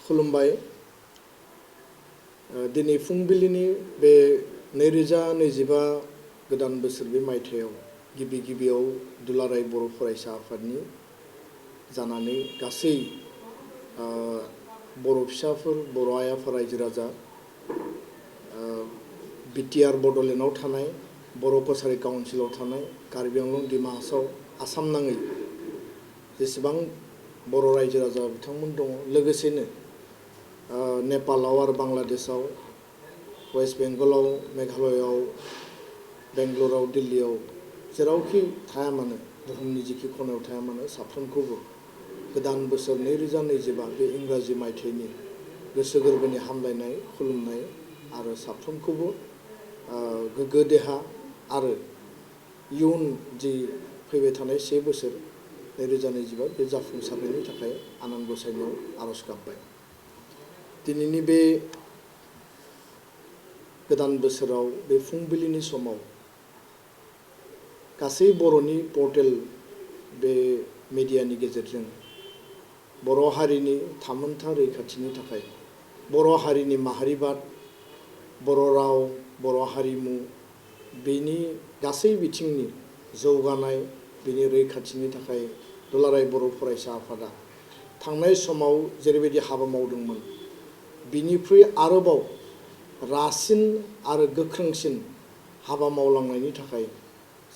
खुलुमबाय। दिनै फुंबिलिनि बे 2025 गोदान बोसोर बे मायथाइयाव गिबियाव दुलाराय बर' फरायसा आफादनि जानानै गासै बर' फिसाफोर, बर' आइ आफा, रायजो राजा, बिटिआर बड'लेण्डआव थानाय, बर' कसारि काउन्सिलाव थानाय, कार्बि आंलं, डिमा हासाव, आसाम नाङै जेसेबां बर' रायजो राजा बिथांमोन दङ, लोगोसेनो नेपालाव आरो बांलादेशआव, वेस्ट बेंगलाव, मेघालयआव, बेंगलराव, दिल्लीआव जेरावखि थाया मानो, बुहुमनि जिखि खनायाव थाया मानो, साफ्रोमखौबो गोदान बोसोर 2025 बे इंराजि मायथाइनि गोसो गोरबोनि हामलायनाय, खुलुमनाय आरो साफ्रोमखौबो गोग्गो देहा आरो इयुन जि फैबाय थानाय 1 बोसोर 2025 बे जाफुंसारनायनि थाखाय आनान गसाइनाव आरज गाबबाय। दिनैनि बे गोदान बोसोराव बे फुंबिलिनि समाव गासै बर'नि पर्टेल बे मिडियानि गेजेरजों बर' हारिनि थामोनथा रैखाथिनि थाखाय, बर' हारिनि माहारिबाद, बर' राव, बर' हारिमु बेनि गासै बिथिंनि जौगानाय, बेनि रैखाथिनि थाखाय दुलाराय बर' फरायसा आफादा थांनाय समाव जेरैबायदि हाबा मावदोंमोन, बिनिख्रुइ आरोबाव रासिन आरो गोख्रोंसिन हाबा मावलांनायनि थाखाय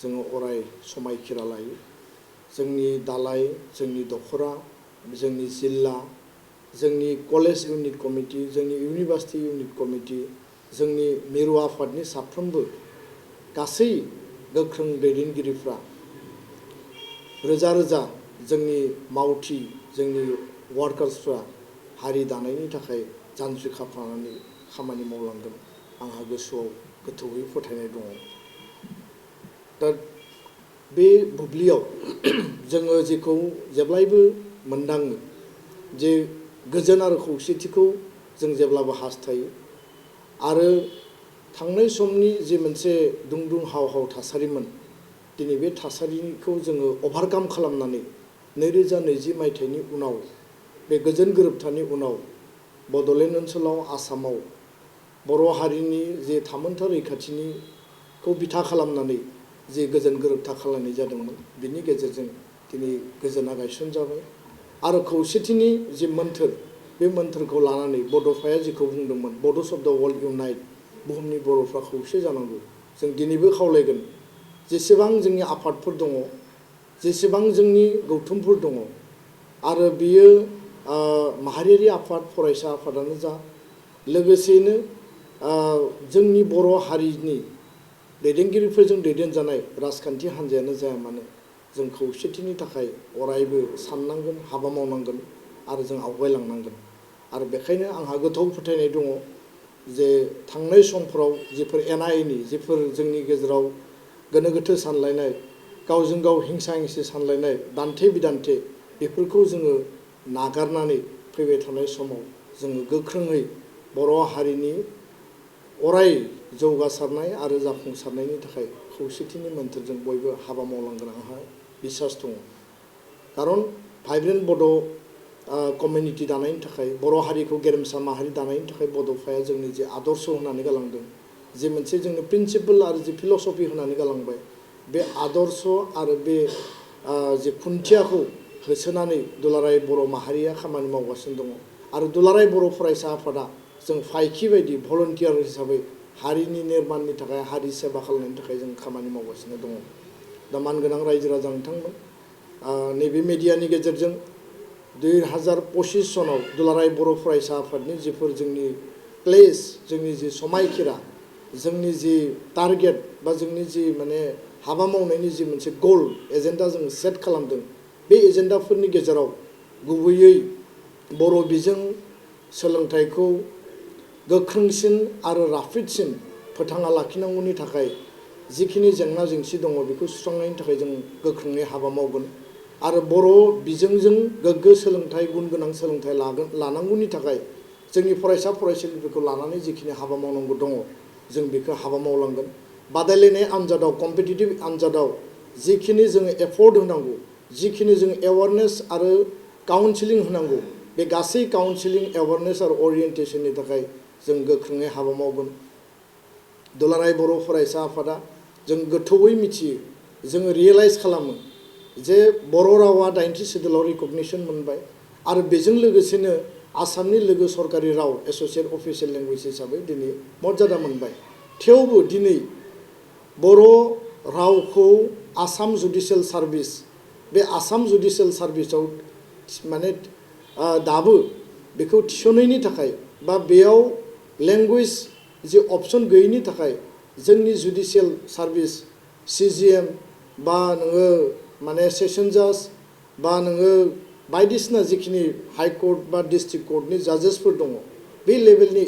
जोङो अराय समायखिरा लायो। जोंनि दालाय, जोंनि दख'रा, जोंनि जिल्ला, जोंनि कलेज इउनिट कमिटि, जोंनि इउनिभार्सिटि इउनिट कमिटि, जोंनि मिरु आफादनि साफ्रोमबो गासै गोख्रों दैदेनगिरिफ्रा रोजा रोजा जोंनि मावथि, जोंनि वार्कार्सफ्रा हारि दानायनि थाखाय जान्जि खाफ्रानानै खामानि मावलांगोन, आंहा गोसोआव गोथौयै फोथायनाय दङ। दा बे बुब्लियाव जोङो जेखौ जेब्लायबो मोनदाङो जे गोजोन आरो खौसेथिखौ जों जेब्लाबो हास्थायो आरो थांनाय समनि जे मोनसे दुं हाव हाव थासारिमोन, दिनै बे थासारिखौ जोङो अभारकाम खालामनानै 2020 मायथाइनि उनाव बे गोजोन गोरोबथानि उनाव बड'लेण्ड ओनसोलाव, आसामाव बर' हारिनि जे थामोनथा रैखाथिनिखौ बिथा खालामनानै जे गोजोन गोरोबथा खालामनाय जादोंमोन, बिनि गेजेरजों दिनै गोजोना गायसनजाबाय आरो खौसेथिनि जे मोन्थोर, बे मोन्थोरखौ लानानै बड'फाया जेखौ बुंदोंमोन, बड'स अफ द वर्ल्ड इउनाइट, बुहुमनि बर'फ्रा खौसे जानांगौ, जों दिनैबो खावलायगोन जेसेबां जोंनि आफादफोर दङ, जेसेबां जोंनि गौथुमफोर दङ आरो बियो माहारियारि आफाद, फरायसा आफादानो जा, लोगोसेयैनो जोंनि बर' हारिनि दैदेनगिरिफोरजों दैदेनजानाय राजखान्थि हान्जायानो जाया मानो, जों खौसेथिनि थाखाय अरायबो साननांगोन, हाबा मावनांगोन आरो जों आवगायलांनांगोन। आरो बेखायनो आंहा गोथौ फोथायनाय दङ जे थांनाय समफोराव जिफोर एना एनि, जिफोर जोंनि गेजेराव गोनो गोथो सानलायनाय, गावजों गाव हिंसा हिंसि सानलायनाय, दान्थे बिदान्थे, बेफोरखौ जोङो नागारनानै फैबाय थानाय समाव जोङो गोख्रोङै बर' हारिनि अराय जौगासारनाय आरो जाफुंसारनायनि थाखाय खौसेथिनि मोन्थोरजों बयबो हाबा मावलांगोन आंहा बिसास दङ। खारन भाइब्रेन्ट बड' कमिउनिटि दानायनि थाखाय, बर' हारिखौ गेरेमसा माहारि दानायनि थाखाय बड'फाया जोंनि जे आदर्श होनानै गालांदों, जे मोनसे जोंनो प्रिन्सिपल आरो जे फिल'सफि होनानै गालांबाय, बे आदर्श आरो बे जे खुन्थियाखौ होसोनानै दुलाराय बर' माहारिया खामानि मावगासिनो दङ। आरो दुलाराय बर' फरायसा आफादा जों फायखि बायदि भलन्टियार हिसाबै हारिनि निर्माणनि थाखाय, हारि सेबा खालामनायनि थाखाय जों खामानि मावगासिनो दङ। दा मानगोनां रायजो राजा नोंथांमोन, नैबे मिडियानि गेजेरजों 2025 सनाव दुलाराय बर' फरायसा आफादनि जिफोर जोंनि प्लेस, जोंनि जि समायखिरा, जोंनि जि टारगेट बा जोंनि जि माने हाबा मावनायनि जि मोनसे गल एजेन्डा जों सेट खालामदों, बे एजेन्डाफोरनि गेजेराव गुबैयै बर' बिजों सोलोंथाइखौ गोख्रोंसिन आरो राफोदसिन फोथांना लाखिनांगौनि थाखाय जिखिनि जेंना जेंसि दङ, बेखौ सुस्रांनायनि थाखाय जों गोख्रोङै हाबा मावगोन आरो बर' बिजोंजों गोग्गो सोलोंथाइ, गुन गोनां सोलोंथाइ लानांगौनि थाखाय जोंनि फरायसा फरायसुलिफोरखौ लानानै जिखिनि हाबा मावनांगौ दङ, जों बेखौ हाबा मावलांगोन। बादायलायनाय आनजादाव, कम्पिटिटिभ आनजादाव जिखिनि जोङो एफर्ट होनांगौ, जिखिनि जों एवारनेस आरो काउन्सिलिं होनांगौ, बे गासै काउन्सिलिं एवारनेस आरो अरियेन्टेसननि थाखाय जों गोख्रोङै हाबा मावगोन। दुलाराय बर' फरायसा आफादा जों गोथौयै मिथियो, जोङो रियेलाइज खालामो जे बर' रावा 80 सिडुलाव रिकगनिसन मोनबाय आरो बेजों लोगोसेनो आसामनि लोगो सरकारि राव एस'सियेट अफिसियेल लेंगुवेज हिसाबै दिनै मर्यादा मोनबाय। थेवबो दिनै बर' रावखौ आसाम जुडिसियेल सार्भिस, बे आसाम जुडिसियेल सार्भिसाव माने दाबो बेखौ थिसननायनि थाखाय बा बेयाव लेंगुवेज जि अपसन गैयैनि थाखाय जोंनि जुडिसियेल सार्भिस CGM बा नोङो माने सेसन जाज बा नोङो बायदिसिना जिखिनि हाइकर्ट बा डिस्ट्रिक्ट कर्टनि जाजेसफोर दङ, बे लेभेलनि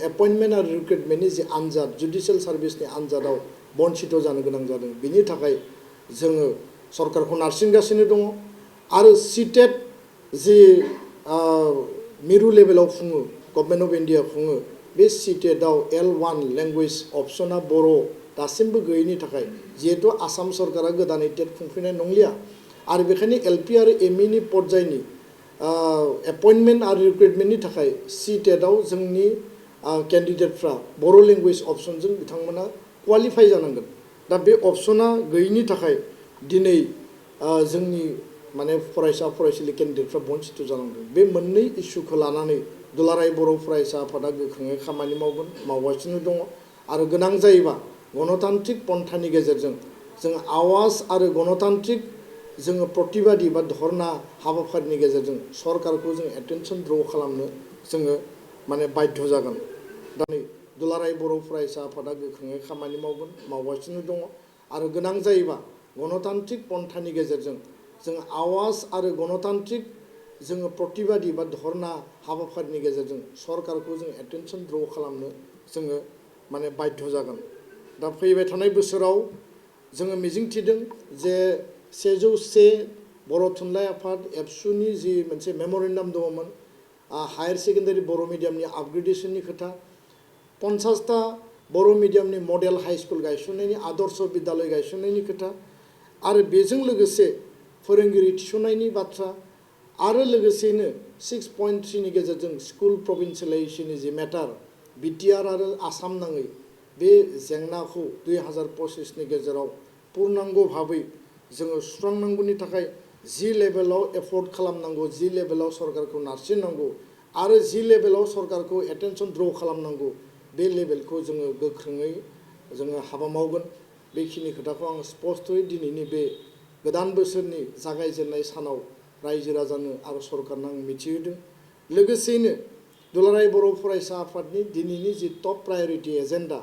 एपइन्टमेन्ट आरो रिक्रुटमेन्टनि जि आनजाद जुडिसियेल सार्भिसनि आनजादाव बन्सित जानो गोनां जादों। बिनि थाखाय जोङो सरकारखौ नारसिनगासिनो दङ आरो सिटेट जि मिरु लेभेलाव खुङो, गभर्नमेन्ट अफ इन्डिया खुङो, बे सिटेटआव L1 लेंगुवेज अपसना बर' दासिमबो गैयैनि थाखाय जिहेतु आसाम सरकारा गोदानै टेट खुंफैनाय नंलिया आरो बेखायनो LP आरो ME पर्यायनि एपइन्टमेन्ट आरो रिक्रुटमेन्टनि थाखाय सिटेटआव जोंनि केन्डिडेटफ्रा बर' लेंगुवेज अपसनजों बिथांमोना क्वालिफाइ जानांगोन। दा बे अपसना गैयैनि थाखाय दिनै जोंनि माने फरायसा फरायसुलि केन्डिडेटफ्रा बन्सित जानांदों। बे मोननै इस्युखौ लानानै दुलाराय बर' फरायसा आफादा गोख्रोङै खामानि मावगासिनो दङ आरो गोनां जायोबा गणतान्त्रिक पन्थानि गेजेरजों जों आवाज आरो गणतान्त्रिक जोङो प्रतिबादि बा धर्ना हाबाफारिनि गेजेरजों सरकारखौ जों एटेनसन द्र खालामनो जोङो माने बाध्य जागोन। दा नै दुलाराय बर' फरायसा आफादा गोख्रोङै खामानि मावगासिनो दङ आरो गोनां जायोबा गणतान्त्रिक पन्थानि गेजेरजों जों आवाज आरो गणतान्त्रिक जोङो प्रतिबादि बा धर्ना हाबाफारिनि गेजेरजों सरकारखौ जों एटेनसन द्र खालामनो जोङो माने बाध्य जागोन। दा फैबाय थानाय बोसोराव जोङो मिजिंथिदों जे 101 बर' थुनलाइ आफाद एबसुनि जि मोनसे मेम'रेन्डाम दङमोन हायार सेकेन्डारि बर' मिडियामनि आपग्रेडेसननि खोथा, 50टा बर' मिडियामनि मडेल हाई स्कुल गायसननायनि आदर्श बिद्यालय गायसननायनि खोथा आरो बेजों लोगोसे फोरोंगिरि थिसननायनि बाथ्रा आरो लोगोसेनो 6.3 नि गेजेरजों स्कुल प्रभिन्सियेलाइजेसननि जि मेटार बिटिआर आरो आसाम नाङै बे जेंनाखौ 2025 नि गेजेराव पूर्णांग भाबै जोङो सुस्रांनांगौनि थाखाय जि लेभेलाव एफर्ट खालामनांगौ, जि लेभेलाव सरकारखौ नारसिननांगौ आरो जि लेभेलाव सरकारखौ एटेनसन द्र खालामनांगौ, बे लेभेलखौ जोङो गोख्रोङै जोङो हाबा मावगोन। बेखिनि खोथाखौ आं स्पष्टयै दिनैनि बे गोदान बोसोरनि जागायजेननाय सानाव रायजो राजानो आरो सरकारनो आं मिथिहोदों। लोगोसेयैनो दुलाराय बर' फरायसा आफादनि दिनैनि जि टप प्रायरिटि एजेन्डा,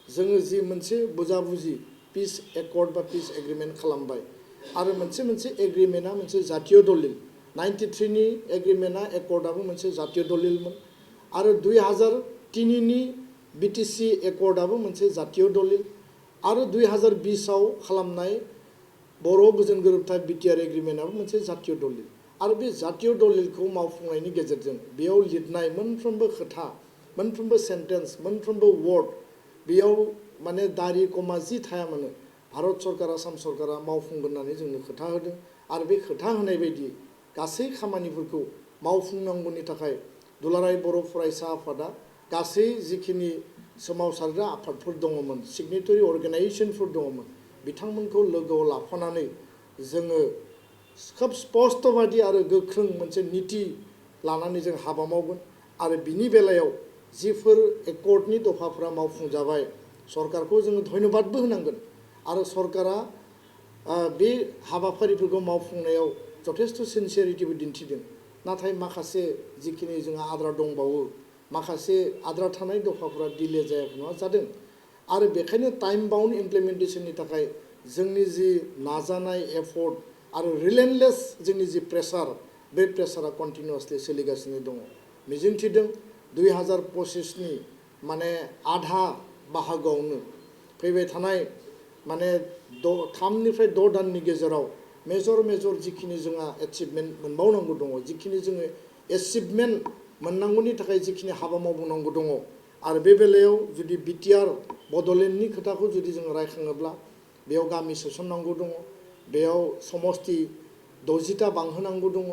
जोङो जि मोनसे बुजाबुजि पिस एकर्ड बा पिस एग्रिमेन्ट खालामबाय आरो मोनसे एग्रिमेन्टआ मोनसे जातीय दलिल, 93 नि एग्रिमेन्टआ एकर्डआबो मोनसे जातीय दलिलमोन आरो 2003 नि BTC एकर्डआबो मोनसे जातीय दलिल आरो 2020 आव खालामनाय बर' गोजोन गोरोबथा बिटिआर एग्रिमेन्टआबो मोनसे जातीय दलिल आरो बे जातीय दलिलखौ मावफुंनायनि गेजेरजों बेयाव लिरनाय मोनफ्रोमबो खोथा, मोनफ्रोमबो सेन्टेन्स, मोनफ्रोमबो वर्ड बेयाव माने दारि कमा जि थाया मानो भारत सरकार आसाम सरकारा मावफुंगोन होननानै जोंनो खोथा होदों आरो बे खोथा होनाय बायदि गासै खामानिफोरखौ मावफुंनांगौनि थाखाय दुलाराय बर' फरायसा आफादा गासै जिखिनि सोमावसारग्रा आफादफोर दङमोन, सिगनेटरि अर्गेनाइजेसनफोर दङमोन, बिथांमोनखौ लोगोआव लाफानानै जोङो खोब स्पष्टबादि आरो गोख्रों मोनसे नीति लानानै जों हाबा मावगोन आरो बिनि बेलायाव जिफोर एकर्डनि दफाफोरा मावफुंजाबाय सरकारखौ जोङो धन्यबादबो होनांगोन आरो सरकारा बे हाबाफारिफोरखौ मावफुंनायाव जथेस्थ' सिनसियारिटिबो दिन्थिदों। नाथाय माखासे जिखिनि जोंहा आद्रा दंबावो, माखासे आद्रा थानाय दफाफोरा डिले जायाखै नङा जादों आरो बेखायनो टाइम बाउन्ड इमप्लिमेन्टेसननि थाखाय जोंनि जि नाजानाय एफर्ट आरो रिलेन्टलेस जोंनि जि प्रेसार, बे प्रेसारा कन्टिनिउसलि सोलिगासिनो दङ। मिजिंथिदों 2025 नि माने आधा बाहागोआवनो फैबाय थानाय माने 3 निफ्राय 6 दाननि गेजेराव मेजर जिखिनि जोंहा एचिभमेन्ट मोनबावनांगौ दङ, जिखिनि जोङो एचिभमेन्ट मोननांगौनि थाखाय जिखिनि हाबा मावनांगौ दङ आरो बे बेलायाव जुदि बिटिआर बड'लेण्डनि खोथाखौ जुदि जोङो रायखाङोब्ला बेयाव गामि सोसननांगौ दङ, बेयाव समस्ति 60टा बांहोनांगौ दङ,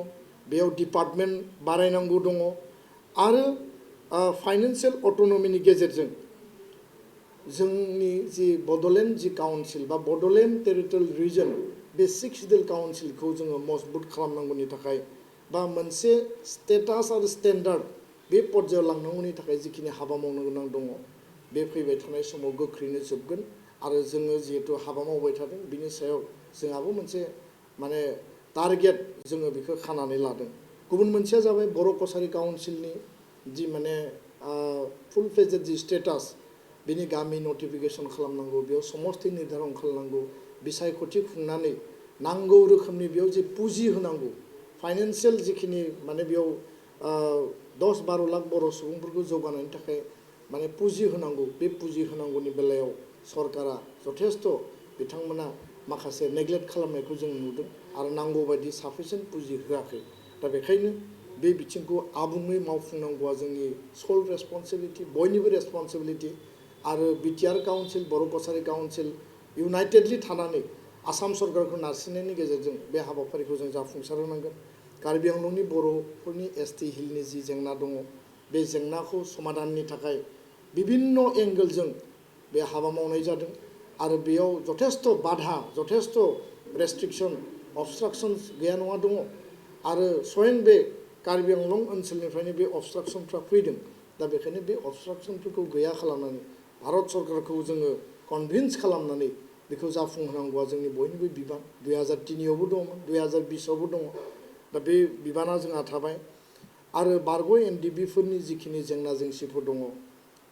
बेयाव डिपार्टमेन्ट बारायनांगौ दङ आरो फाइनान्सियेल अट'नमिनि गेजेरजों जोंनि जि बड'लेण्ड जि काउन्सिल बा बड'लेण्ड टेरिटरियेल रिजन बे 6 सिडिउल काउन्सिलखौ जोङो मजबुत खालामनांगौनि थाखाय बा मोनसे स्टेटास आरो स्टेन्डार्ड बे पर्यायाव लांनांगौनि थाखाय जिखिनि हाबा मावनो गोनां दङ बे फैबाय थानाय समाव गोख्रैनो जोबगोन आरो जोङो जिहेतु हाबा मावबाय थादों बिनि सायाव जोंहाबो मोनसे माने टारगेट जोङो बेखौ खानानै लादों। गुबुन मोनसेया जाबाय बर' कसारी काउन्सिलनि जि माने फुल फ्लेजेड जि स्टेटास बिनि गामि नटिफिकेसन खालामनांगौ बेयाव समस्ति निर्धारन खालामनांगौ बिसायख'थि खुंनानै नांगौ रोखोमनि बेयाव जे पुँजि होनांगौ फाइनान्सियेल जिखिनि माने बेयाव 10-12 लाख बर' सुबुंफोरखौ जौगानायनि थाखाय माने पुँजि होनांगौ बे पुँजि होनांगौनि बेलायाव सरकारा जथेस्थ' बिथांमोना माखासे नेग्लेक्ट खालामनायखौ जों नुदों आरो नांगौ बायदि साफिसियेन्ट पुँजि होआखै। दा बेखायनो बे बिथिंखौ आबुङै मावफुंनांगौआ जोंनि सल रेसपन्सिबिलिटि बयनिबो रेसपन्सिबिलिटि आरो बिटिआर काउन्सिल बर' कसारी काउन्सिल इउनाइटेडलि थानानै आसाम सरकारखौ नारसिननायनि गेजेरजों बे हाबाफारिखौ जों जाफुंसार होनांगोन। कार्बि आंलंनि बर'फोरनि एसटि हिलनि जि जेंना दङ बे जेंनाखौ समाधाननि थाखाय बिभिन्न एंगेलजों बे हाबा मावनाय जादों आरो बेयाव जथेस्थ' बाधा जथेस्थ' रेस्ट्रिक्सन अबस्ट्राक्सन्स गैया नङा दङ आरो स्वयं बे कार्बि आंलं ओनसोलनिफ्रायनो बे अबस्ट्राक्सनफ्रा फैदों। दा बेखायनो बे अबस्ट्राक्सनफोरखौ गैया खालामनानै भारत सरकारखौ जोङो कनभिन्स खालामनानै बेखौ जाफुंहोनांगौआ जोंनि बयनिबो बिबान 2003आवबो दंमोन 2020आवबो दङ। दा बे बिबाना जोंहा थाबाय आरो बारग' एनडिबिफोरनि जिखिनि जेंना जेंसिफोर दङ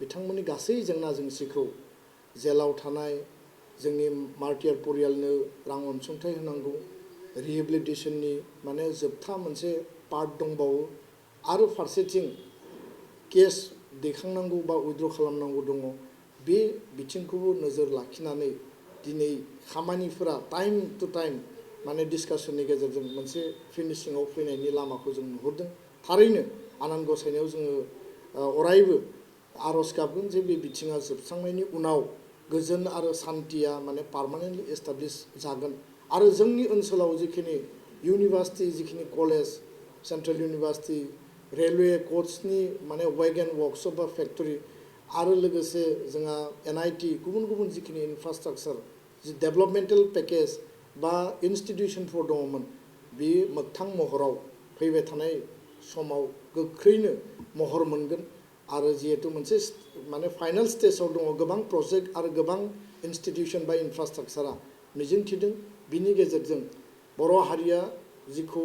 बिथांमोननि गासै जेंना जेंसिखौ जेलाव थानाय जोंनि मार्टियार परियालनो रां अनसुंथाइ होनांगौ रिहेबिलिटेसननि माने जोबथा मोनसे पार्ट दंबावो आरो फारसेथिं केस दैखांनांगौ बा उइद्र' खालामनांगौ दङ बे बिथिंखौबो नोजोर लाखिनानै दिनै खामानिफोरा टाइम टु टाइम माने डिसकासननि गेजेरजों मोनसे फिनिशिंआव फैनायनि लामाखौ जों नुहुरदों। थारैनो आनान गसाइनायाव जोङो अरायबो आर'ज गाबगोन जे बे बिथिङा जोबस्रांनायनि उनाव गोजोन आरो सान्थिया माने पार्मानेन्टलि एस्टाब्लिश जागोन आरो जोंनि ओनसोलाव जिखिनि इउनिभार्सिटि जिखिनि कलेज सेन्ट्रेल इउनिभार्सिटि रेलवे कोचनि माने वेगन वर्कशप बा फेक्टरि आरो लोगोसे जोंहा एनआईटी गुबुन गुबुन जिखिनि इनफ्रास्ट्राक्चार जि डेभेलपमेन्टेल पेकेज बा इनस्टिट्यूशनफोर दङमोन बे मोगथां महराव फैबाय थानाय समाव गोख्रैनो महर मोनगोन आरो जिहेतु मोनसे माने फाइनाल स्टेजाव दङ गोबां प्रजेक्ट आरो गोबां इनस्टिट्यूशन बा इनफ्रास्ट्राक्चारा मिजिंथिदों बिनि गेजेरजों बर' हारिया जिखौ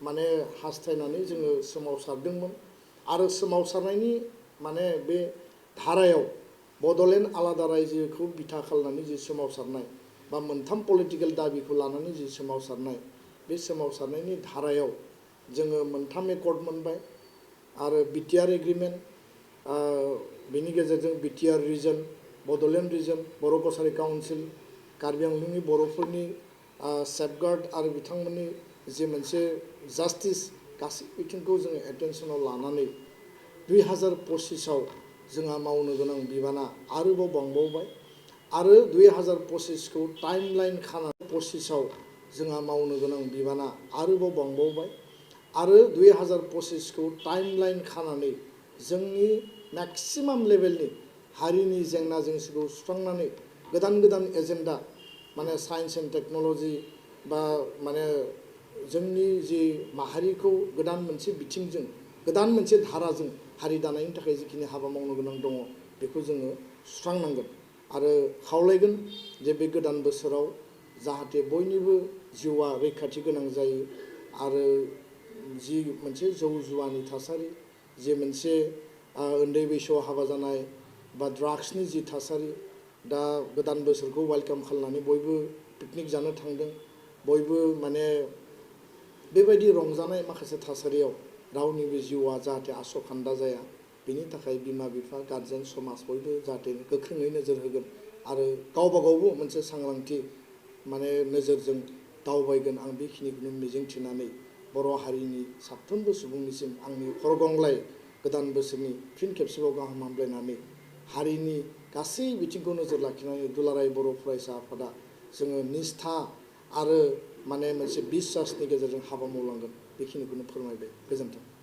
माने हास्थायनानै जोङो सोमावसारदोंमोन आरो सोमावसारनायनि माने बे धारायाव बड'लेण्ड आलादा रायजोखौ बिथा खालामनानै जि सोमावसारनाय बा मोनथाम पलिटिकेल दाबिखौ लानानै जि सोमावसारनाय बे सोमावसारनायनि धारायाव जोङो मोनथाम एकर्ड मोनबाय आरो बिटिआर एग्रिमेन्ट बेनि गेजेरजों बिटिआर रिजन बड'लेण्ड रिजन बर' कसारी काउन्सिल कार्बि आंलंनि बर'फोरनि सेफगार्ड आरो बिथांमोननि जे मोनसे जास्टिस गासै बिथिंखौ जोङो एटेनसनाव लानानै 2025आव जोंहा मावनो गोनां बिबाना आरोबाव बांबावबाय आरो 2025खौ टाइमलाइन खानानै 25आव जोंहा मावनो गोनां बिबाना आरोबाव बांबावबाय आरो 2025खौ टाइमलाइन खानानै जोंनि मेक्सिमाम लेभेलनि हारिनि जेंना जेंसिखौ सुस्रांनानै गोदान गोदान एजेन्डा माने साइन्स एन्ड टेक्न'लजि बा माने जोंनि जि माहारिखौ गोदान मोनसे बिथिंजों गोदान मोनसे धाराजों हारि दानायनि थाखाय जिखिनि हाबा मावनो गोनां दङ बेखौ जोङो सुस्रांनांगोन आरो खावलायगोन जे बे गोदान बोसोराव जाहाथे बयनिबो जिउआ रैखाथि गोनां जायो आरो जि मोनसे जौ जुवानि थासारि जे मोनसे उन्दै बैसोआव हाबा जानाय बा ड्राग्सनि जि थासारि दा गोदान बोसोरखौ वेलकाम खालामनानै बयबो पिकनिक जानो थांदों बयबो माने बेबायदि रंजानाय माखासे थासारियाव रावनिबो जिउआ जाहाथे आसखान्दा जाया बेनि थाखाय बिमा बिफा गार्जेन समाज बयबो जाहाथे गोख्रोङै नोजोर होगोन आरो गावबा गावबो मोनसे सांग्रांथि माने नोजोरजों दावबायगोन आं बेखिनिखौनो मिजिंथिनानै बर' हारिनि साफ्रोमबो सुबुंनिसिम आंनि खरगंग्लाय गोदान बोसोरनि फिन खेबसेबाव गाहाम हामलायनानै हारिनि गासै बिथिंखौ नोजोर लाखिनानै दुलाराय बर' फरायसा आफादा जोङो निष्ठा आरो माने मोनसे बिश्वासनि गेजेरजों हाबा मावलांगोन बेखिनिखौनो फोरमायबाय। गोजोन्थों।